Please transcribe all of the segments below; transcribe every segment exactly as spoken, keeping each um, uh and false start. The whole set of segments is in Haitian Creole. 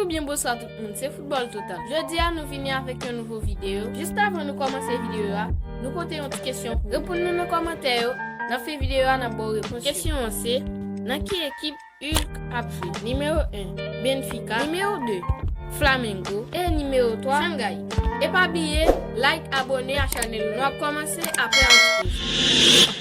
Byen bonswa tout moun, se Foutbòl Total. Jodi a nou vini avèk yon nouvo videyo. Jis avan nou kòmanse videyo a, nou pote yon ti kesyon pou reponn nou nan kòmantè yo. Nan fen videyo a n ap ba w repons yo. Kesyon an se, nan ki ekip Hulk ap jwe? Nimewo en, Benfica. Nimewo de, Flamengo. E nimewo twa, Shanghai. E pa bliye, like, abòne a chanèl nou. Nou ap kòmanse apre yon ti poz.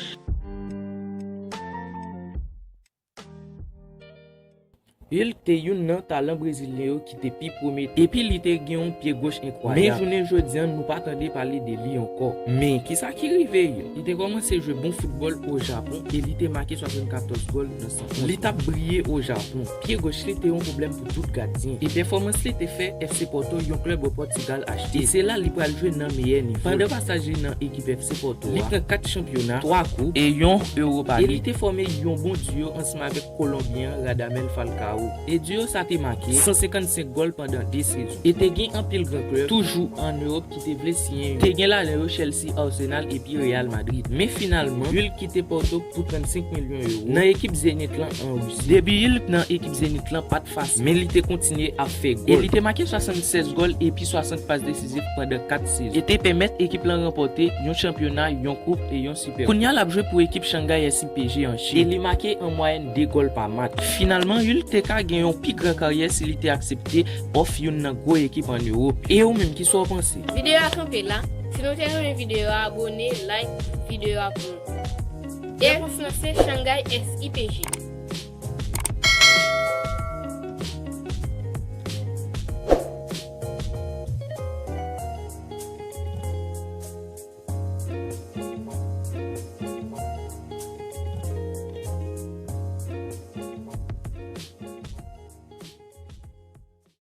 Hulk te youn nan talan brezilyen yo ki te pi pwomete, epi li te gen yon pye goch enkwayab. Men jounen jodi a, nou pa tande pale de li ankò. Men, kisa ki rive Hulk? Li te kòmanse jwe bon foutbòl o Japon e li te make swasannkatòz gòl nan san onz. Li t ap briye o Japon. Pye goch li te yon pwoblèm pou tout gadyen. E pèfòmans li te fè F C Porto, yon klèb o Pòtigal, achte. E se la li pral jwe nan meyè nivo l. Pandan pasaj li nan ekip F C Porto a, li pran kat chanpyona, twa koup e yon Europa League. E li te fòme yon bon diyo ansanm avèk Kolonbyen an, Radamel Falcao. E diyo sa te make san senkannsenk gòl pandan de sezon. E te gen anpil gran klèb toujou ann Ewòp ki te vle siyen Hulk. Te gen ladan yo Chelsea, Arsenal epi Real Madrid. Men finalman, Hulk kite Porto pou trannsenk milyon ewo nan ekip Zenit lan an Risi. Debi Hulk nan ekip Zenit lan pa t fasil, men li te kontinye ap fè gòl. E li te make swasannsèz gòl epi swasant pas desizif pandan kat sezon. E te pèmèt ekip lan ranpòte yon chanpyona, yon koup e yon Super Coupe. Kounye a l ap jwe pou ekip Shanghai S C P G an Chin. E li make an mwayèn de gòl pa match. Finalman, Hulk te ka gen yon pi gran karyè si li te aksepte òf youn nan gwo ekip ann Ewòp. E ou menm, kisa w panse? Videyo a kanpe la. Si nou te renmen videyo a, abòne, like videyo a pou nou. E repons lan se Shanghai S C P G.